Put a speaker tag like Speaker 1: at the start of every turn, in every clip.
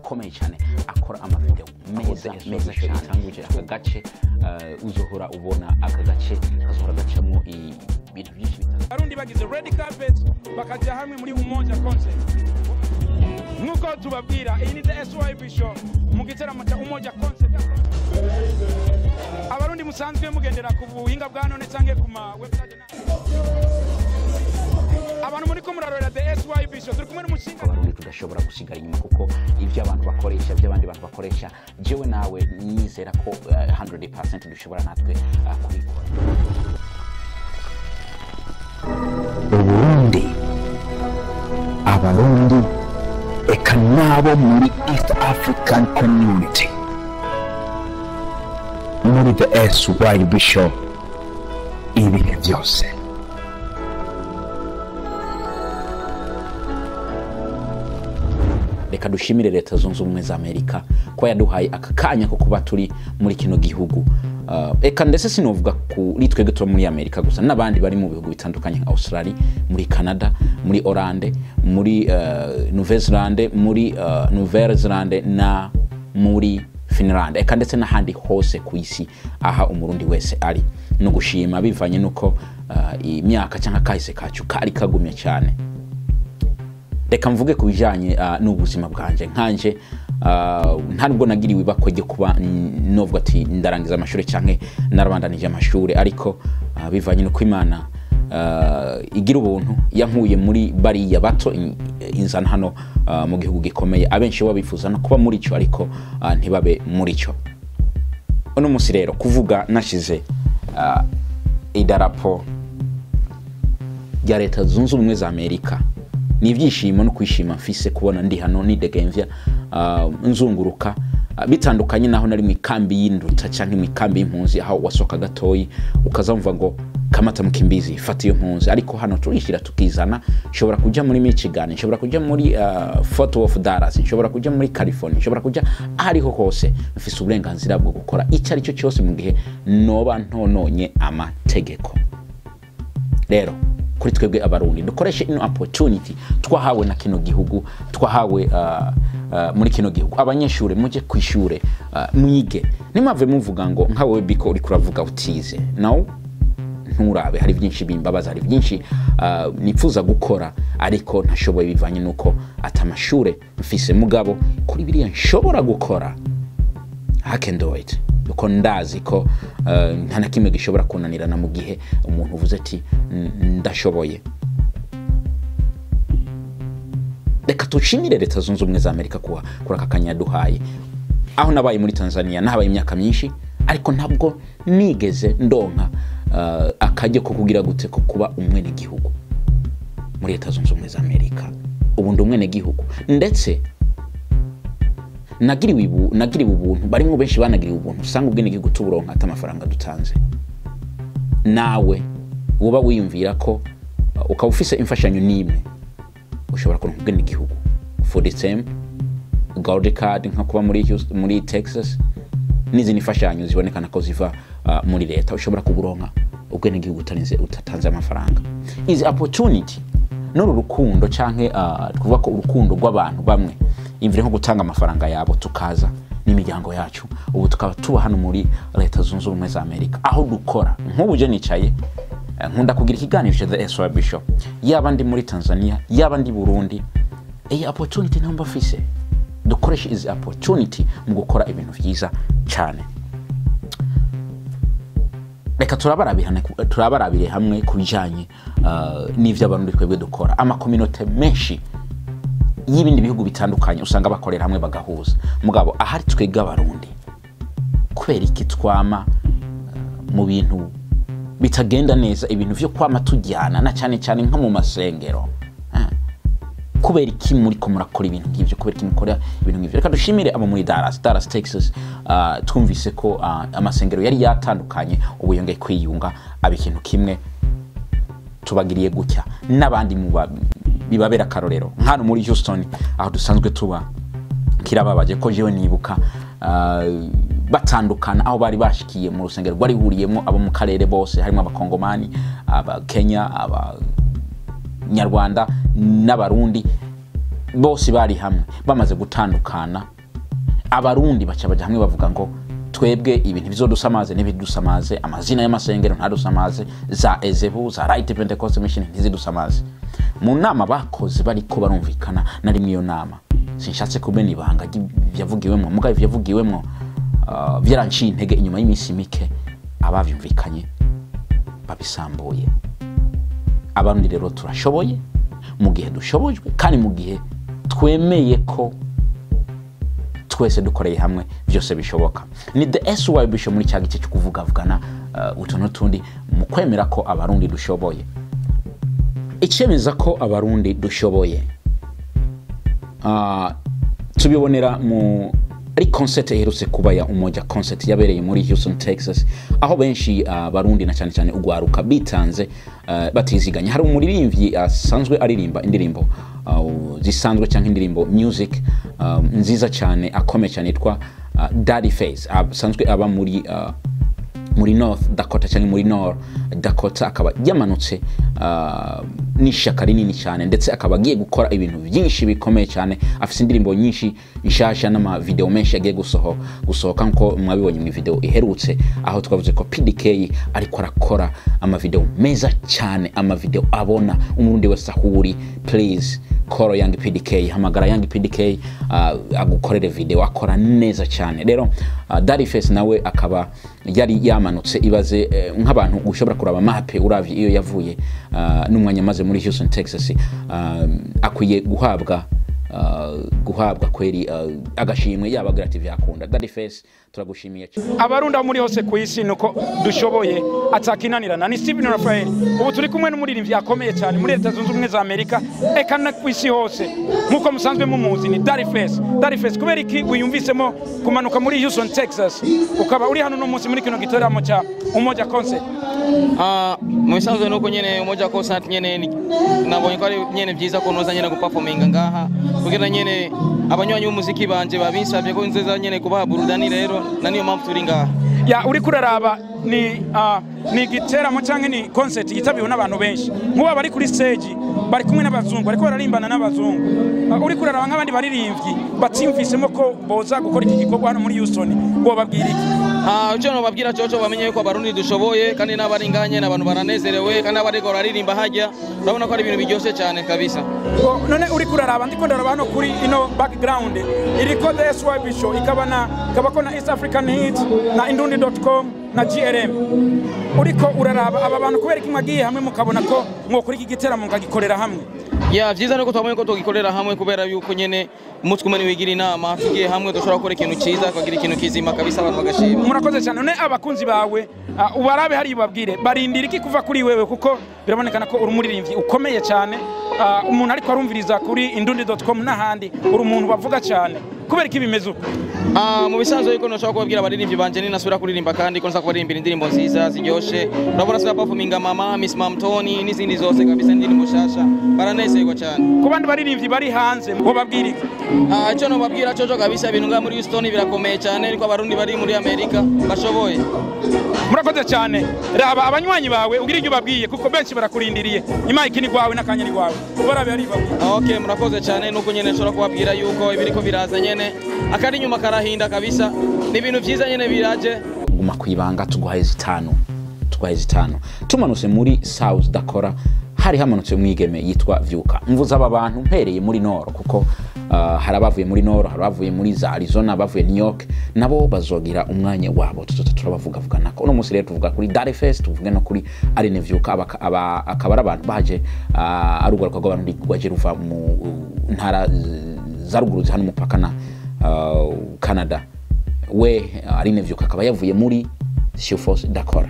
Speaker 1: akomeye cyane, akora amavideo meza meza cyane. Itanguje aka gace, uzohora ubona aka gace kazohora gacamo ibintu byinshi bitandukanye.
Speaker 2: Abarundi bagize red carpet, bakajya hamwe muri Umoja Concert. Nk'uko tubabwira, iyi ni The SYB Show mu gitaramo cya Umoja Concert. Abarundi musanzwe mugendera ku buhinga bwa none cyangwa ku ma website, abantu muri ko murarorera The SYB Show, turi kumwe n'umushinga.
Speaker 1: Abarundi tudashobora gusigara inyuma, kuko ibyo abantu bakoresha, ibyo abandi bantu bakoresha, jewe nawe nizera ko 100% dushobora natwe kubikora.
Speaker 3: Uburundi, Abarundi, eka n'abo muri East African Community, muri The SYB Show ibihe byose.
Speaker 1: Reka dushimire Leta Zunze Ubumwe za Amerika ko yaduhaye aka kanya ko kuba turi muri kino gihugu. Eka ndetse sinovuga kuri twebwe tuba muri Amerika gusa, n'abandi bari mu bihugu bitandukanye nka Australia, muri Canada, muri Hollande, muri Nouvelle-Zélande, muri Nouvelle-Zélande na muri Finland, eka ndetse n'ahandi hose ku isi aha Umurundi wese ari no gushima, bivanye nuko imyaka cyangwa kahise kacu kari kagumye cyane. Reka mvuge ku bijanye n'ubuzima bwanje. Nkanje nta nubwo nagiriwe ibakwe ryo kuba novuga ati ndarangiza amashuri canke narabandanije amashuri, ariko bivanye nuko Imana igira ubuntu, yankuye muri bariya bato, inzana hano mu gihugu gikomeye abenshi baba bifuza no kuba muri cyo, ariko ntibabe muri cyo. Uno munsi rero kuvuga nashize idarapo rya Leta Zunze Ubumwe za Amerika, ni ibyishimo no kwishima mfise kubona ndi hano nidegemvya, nzunguruka, bitandukanye naho nari mu ikambi y'Induta canke mu ikambi y'impunzi, aho wasohoka gatoyi ukazamva ngo "Kamata mukimbizi, fata iyo mpunzi." Ariko hano turishira tukizana. Nshobora kuja muri Michigan, nshobora kuja muri Fort Worth, Dallas, nshobora kuja muri California, nshobora kuja ahariho hose. Mfise uburenganzira bwo gukora icyo ari cyo cyose mu gihe noba ntononye amategeko. Rero kuri twebwe Abarundi, dukoreshe ino opportunity twahawe na kino gihugu, twahawe muri kino gihugu. Abanyeshure, muje kwishure, mwige, nimave muvuga ngo nka wewe biko uriko uravuga utize. No nturabe, hari byinshi bimbabaza, hari byinshi nipfuza gukora ariko ntashoboye bivanye nuko atamashure mfise. Mugabo kuri biriya nshobora gukora, I can do it, kuko ndazi ko nta na kimwe gishobora kunanirana mu gihe umuntu uvuze ati "Ndashoboye." Reka tushimire Leta Zunze Ubumwe za Amerika kuba kuri aka kanya yaduhaye. Aho nabaye muri Tanzania, nahabaye imyaka myinshi, ariko ntabwo nigeze ndonka akajya ko kugira gute, ko kuba umwenegihugu muri Leta Zunze Ubumwe za Amerika. Ubu ndi umwenegihugu, ndetse nagiriwe ubuntu. Barimo benshi banagiriwe ubuntu. Usanga ubwenegihugu tuburonka ata amafaranga dutanze. Nawe woba wiyumvira ko ukaba ufise imfashanyo n'imwe, ushobora kuronka ubwenegihugu for the same gold card, nka kuba muri Houston, muri Texas, n'izindi mfashanyo zibonekana ko ziva muri leta. Ushobora kuburonka ubwenegihugu utarinze utatanze amafaranga. Izi opportunity n'uru rukundo, canke tuvuga ko urukundo rw'abantu bamwe imvire nko gutanga amafaranga yabo, tukaza n'imiryango yacu, ubu tukaba tuba hano muri Leta Zunze Ubumwe za Amerika, aho dukora. Nk'ubu je nicaye, nkunda kugira ikiganiro cya The SYB Show, yaba ndi muri Tanzania, yaba ndi Burundi. Iyi opportunity ntabwo mfise. Dukoreshe izi opportunity mu gukora ibintu vyiza cyane. Reka turabarabire hamwe ku bijanye n'ivyo Abarundi twebwe dukora. Amakominote menshi y'ibindi bihugu bitandukanye usanga bakorera hamwe bagahuza, mugabo ahari twebwe Abarundi, kubera iki twama mu bintu bitagenda neza, ibintu vyo kwama tujyana, na cyane cyane nko mu masengero? Kubera iki muri ko murakora ibintu nk'ivyo? Kubera iki mukora ibintu nk'ivyo? Reka dushimire abo muri Dallas, Dallas, Texas. Twumvise ko amasengero yari yatandukanye, ubu yongeye kwiyunga aba ikintu kimwe. Tubagiriye gutya n'abandi muba bibabera akarorero. Nk'hano muri Houston aho dusanzwe tuba, kirababaje ko jewe nibuka batandukana, aho bari bashikiye mu rusengero rwari huriyemo abo mu karere bose, harimo Abakongomani, Abakenya, Abanyarwanda n'Abarundi, bose bari hamwe. Bamaze gutandukana Abarundi baca baja hamwe bavuga ngo twebwe ibintu bizodusamaze n'ibidusamaze, amazina y'amasengero ntadusamaze, za Ezebu za Right Pentecost Mission ntizidusamaze. Mu nama bakoze bariko barumvikana, nari mwiyo nama, sinshatse kumena ibanga yavugiwemwo, mugabo ivyavugiwemwo vyaranciye intege. Inyuma y'iminsi mike abavyumvikanye babisambuye. Abarundi rero turashoboye mu gihe dushobojwe, kandi mu gihe twemeye ko twese dukoreye hamwe byose bishoboka. Ni the SYB Show muri cya gice cyo kuvugavugana utuntu n'utundi mu kwemera ko Abarundi dushoboye. Icemeza ko Abarundi dushoboye tubibonera mu ari concert iherutse kuba ya Umoja Concert yabereye muri Houston, Texas, aho benshi Barundi na cyane cyane ugwaruka bitanze batiziganya. Hari umuririmbyi asanzwe aririmba indirimbo zisanzwe cyangwa indirimbo music nziza cyane, akomeye cyane, yitwa Daddy Face, asanzwe aba muri North Dakota cyangwa muri North Dakota, akaba yamanutse n'ishyaka rinini cyane, ndetse akaba agiye gukora ibintu byinshi bikomeye cyane. Afite indirimbo nyinshi nshasha n'amavideo menshi agiye gusohoka, nkuko mwabibonye mu video iherutse aho twavuze ko PDK ariko arakora amavideo meza cyane, amavideo abona Umurundi wese ahuri. Please call Young PDK, hamagara Young PDK agukorere video, akora neza cyane. Rero Daddy Face nawe akaba yari yamanutse. Ibaze nk'abantu ushobora kuraba mape uravye iyo yavuye n'umwanya maze muri Houston, Texas, akwiye guhabwa kweri agashimwe yaba grati vyakunda. Daddy Face, turagushimiye cyane.
Speaker 2: Abarundi aho muri hose ku isi, nuko dushoboye atakinanirana. Ni Steven Rafael. Ubu turi kumwe n'umuririmbyi akomeye cyane muri Leta Zunze Ubumwe za Amerika, eka no ku isi hose, nk'uko musanzwe mumuzi, ni Daddy Face. Daddy Face, kubera iki wiyumvisemo kumanuka muri Houston, Texas, ukaba uri hano uno munsi muri kino gitaramo cya Umoja Concert?
Speaker 4: Mu bisanzwe nuko nyene Umoja Concert nyene nabonye ko ari nyene byiza ko noza nyene guperforminga ngaha, kugira nyene abanywanyi b'umuziki banje babinsabye ko nzeza nyene kubaha burudani. Rero na niyo mpamvu turi ngaha.
Speaker 2: Ya, uri kuraraba ni igiteramo cyangwa ni concert yitabiriwe n'abantu benshi. Nk'ubu bari kuri stage bari kumwe n'abazungu, bariko bararimbana n'abazungu. Uri kuraraba nk'abandi baririmbyi batimvisemo ko boza gukora iki gikorwa hano muri Houston, bo babwira iki?
Speaker 4: Icyo nobabwira coco, bamenye yuko Abarundi dushoboye, kandi n'abari ngaha nyene abantu baranezerewe, kandi abariko bararirimba hajya urabona ko ari ibintu biryoshe cyane kabisa.
Speaker 2: None uri kuraraba, ndiko ndaraba hano kuri ino background iriko the SYB Show, ikaba na ikabako na East African Hit na Indundi.com na GRM. Uriko uraraba aba bantu, kubera iki mwagiye hamwe mukabona ko mwokora iki giteramo mukagikorera hamwe?
Speaker 4: Ya, vyiza nuko twabonye ko tugikorera hamwe, kubera yuko nyene umutwe umwe niwigira inama. Tugiye hamwe dushobora gukora ikintu ciza, tukagira ikintu kizima kabisa, abantu bagashima.
Speaker 2: Murakoze cyane. None abakunzi bawe ubarabe hari ubabwire barindira iki kuva kuri wewe, kuko birabonekana ko uri umuririmbyi ukomeye cyane, umuntu ariko arumviriza kuri indundi.com n'ahandi, uri umuntu bavuga cyane. Kubera iki bimeze uko?
Speaker 4: Mu bisanzwe yuko nashobora kubabwira abaririmbyi banje ninasubira kuririmba, kandi ko nza kubaririmbira indirimbo nziza ziryoshe. Urabona sura performinga mama Miss Mamtoni n'izindi zose kabisa, indirimbo shasha, baranezerwa cyane.
Speaker 2: Ku bandi baririmbyi bari hanze bo babwira iki?
Speaker 4: Icyo nobabwira coco kabisa, ibintu ngaha muri Houston birakomeye cyane, ariko Abarundi bari muri Amerika bashoboye.
Speaker 2: Murakoze cyane. Raba abanywanyi bawe ugira ibyo ubabwiye, kuko benshi barakurindiriye. Imayiki ni gwawe n'akanya ni gwawe, ubarabe hari babwiye.
Speaker 4: Okay, murakoze cyane. Nuko nyene nshobora kubabwira yuko ibiriko biraza nyene, akari inyuma karahinda kabisa, ni ibintu vyiza nyene biraje.
Speaker 1: Guma kwibanga, tuguhaye zitanu, tuguhaye zitanu. Tumanutse muri South Dakota, hari hamanutse umwigeme yitwa Vyuka. Mvuze aba bantu mpereye muri Nord kuko hari abavuye muri Nord, hari abavuye muri za Arizona, abavuye New York, nabo bazogira umwanya wabo tuzoza turabavuga nako. Uno munsi rero tuvuga kuri Daddy Face, tuvuge no kuri Aline Vyuka, akaba ari abantu baje ari urwaruka rw'abantu rwaje ruva mu ntara za ruguru hano umupaka na Canada. We Aline Vyuka akaba yavuye muri Sioux Falls, Dakota.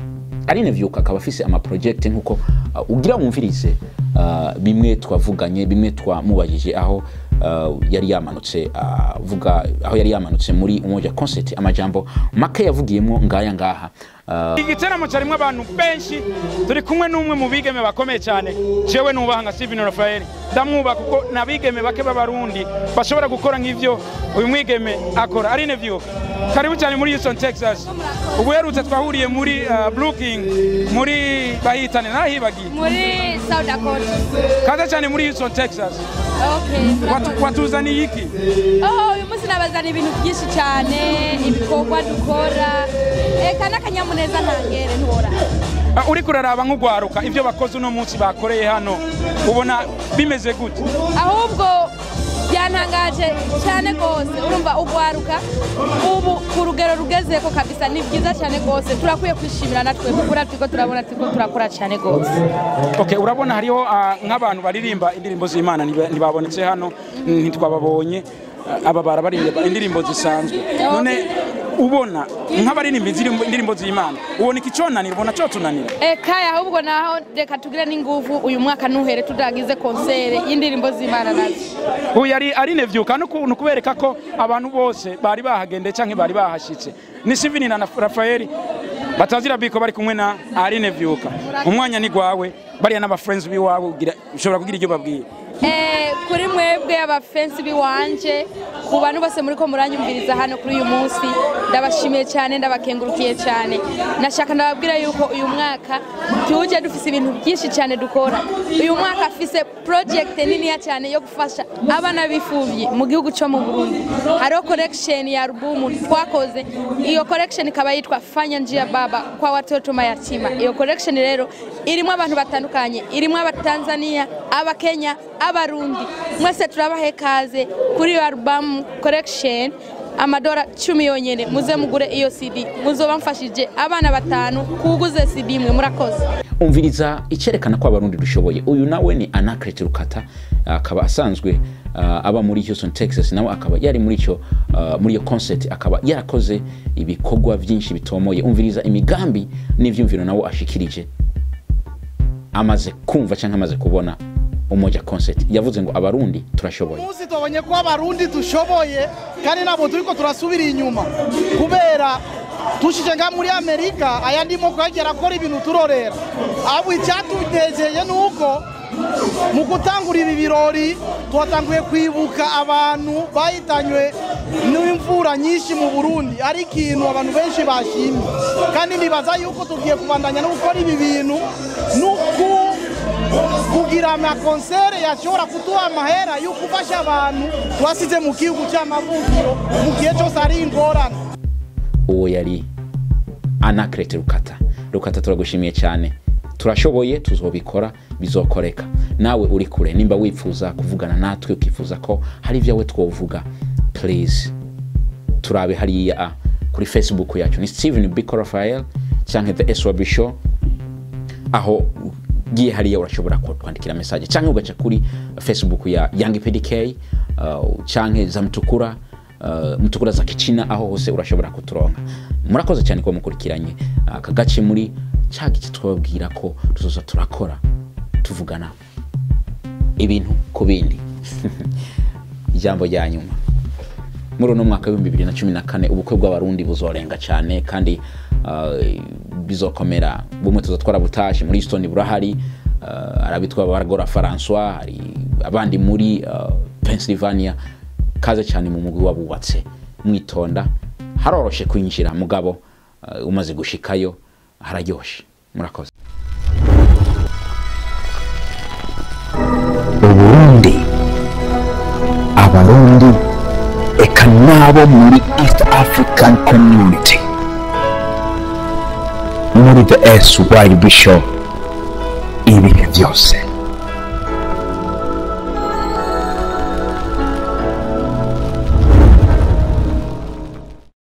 Speaker 1: Aline Vyuka akaba afise ama project, nkuko ugira wumvirize bimwe twavuganye, bimwe twamubajije aho yari yamanutse, avuga aho yari yamanutse muri Umoja Concert. Amajambo make yavugiyemo ngaya ngaha.
Speaker 2: Igiteramo cyarimo abantu benshi. Turi kumwe n'umwe mu bigeme bakomeye cyane jewe nubaha nka Steven Rafael, ndamwubaha kuko nabigeme bake b'Abarundi bashobora gukora nk'ivyo uyu mwigeme akora. Aline Vyuka, karibu cyane muri Houston, Texas. Ubu herutse twahuriye muri Brooking, muri bahitane narahibagiye.
Speaker 5: Muri South Dakota.
Speaker 2: Kaza cyane muri Houston, Texas.
Speaker 5: Okay.
Speaker 2: Watuzaniye iki?
Speaker 5: Oh, uyu munsi Munsi nabazana ibintu byinshi cyane, ibikorwa dukora, eka n'akanyamuneza ntangere ntiworaba.
Speaker 2: Uriko uraraba nk'ugwaruka ibyo bakoze uno munsi bakoreye hano, ubona bimeze gute?
Speaker 5: Ahubwo byantangaje cyane rwose. Urumva ugwaruka ubu ku rugero rugezeko kabisa ni byiza cyane rwose, turakwiye kwishimira natwe kuko turiko turabona turiko turakora cyane rwose.
Speaker 2: Okay, urabona hariho nk'abantu baririmba indirimbo z'Imana ntibabonetse hano, ntitwababonye. Aba barabaririmba indirimbo zisanzwe. None ubona nk'abaririmba indirimbo z'Imana, ubona iki conanira, ubona cotunanira?
Speaker 5: Eka ahubwo naho reka tugire n'inguvu uyu mwaka ntuhere tudagize konsere y'indirimbo z'Imana nazo.
Speaker 2: Uyu yari Aline Vyuka, no kubereka ko abantu bose bari bahagendeye canke bari bahashitse. Ni Steven na Rafael batazira biko bari kumwe na Aline Vyuka. Umwanya ni gwawe, bariya n'aba friends biwawe, ushobora kugira ibyo babwiye.
Speaker 5: Kuri mwebwe abafensi biwanje, ku bantu bose muri ko muranyumviriza hano kuri uyu munsi, ndabashimiye cyane, ndabakengurukiye cyane. Nashaka ndababwira yuko uyu mwaka tuje dufise ibintu byinshi cyane dukora. Uyu mwaka afise project niniya cyane yo gufasha abana bifuvye mu gihugu cyo mu Burundi. Hariho collection ya album twakoze, iyo collection ikaba yitwa Fanya Njia Baba kwa watoto mayatima. Iyo collection rero irimo abantu batandukanye, irimo abatanzania, abakenya, abarundi. Mwese turabahe kaze kuri iyo album collection, amadora 10 yonyene. Muze mugure iyo CD, muzoba mfashije abana 5 kuguze CD imwe. Murakoze.
Speaker 1: Umviriza icerekana ko abarundi dushoboye. Uyu nawe ni Anaclet Rukata, akaba asanzwe aba muri Houston, Texas. Nawe akaba yari muri ico muri iyo concert, akaba yarakoze ibikorwa byinshi bitomoye. Umviriza imigambi n'ivyumviro nawe ashikirije amaze kumva canke amaze kubona Umoja Concert. Yavuze ngo abarundi turashoboye.
Speaker 6: Munsi tubonye ko abarundi dushoboye, kandi nabo turiko turasubira inyuma kubera tushije nga muri Amerika ayandi moko yagera akora ibintu turorera. Abo icyatunezeye nuko mu gutangura ibi birori twatanguye kwibuka abantu bahitanywe n'imvura nyinshi mu Burundi, ari ikintu abantu benshi bashimye, kandi nibaza yuko tugiye kubandanya no gukora ibi bintu nuko kugira amakonsere yashobora kutuha amahera yo gufasha abantu twasize mu gihugu cy'amavukiro mu gihe cyose ari ingorane.
Speaker 1: Uwo yari Anaclet Rukata. Rukata, turagushimiye cyane. Turashoboye, tuzobikora, bizokoreka. Nawe uri kure, nimba wifuza kuvugana natwe, ukifuza ko hari ibyawe twovuga, please turabe hariya kuri Facebook yacu ni Steven Biko Raphael canke The SYB Show. Aho giye hariya urashobora kwandikira message canke ugaca kuri Facebook ya Young PDK canke za Mtukura, Mtukura za Kichina, aho hose urashobora kuturonka. Murakoze cyane ko mukurikiranye aka gace muri ca gice twababwira ko tuzoza turakora tuvugana ibintu ku bindi. Ijambo rya nyuma muri uno mwaka w'ibihumbi bibiri na cumi na kane, ubukwe bw'abarundi buzorenga cyane kandi bizokomera. Bumwe tuzatwara butashe muri Houston burahari, arabitwa Baragora François, hari abandi muri Pennsylvania. Kaze cyane mu mugwi wabubatse, mwitonda, haroroshe kwinjira mugabo umaze gushikayo hararyoshe. Murakoze.
Speaker 3: Uburundi, abarundi, eka nabo muri East African Community, muri The SYB Show ibihe byose.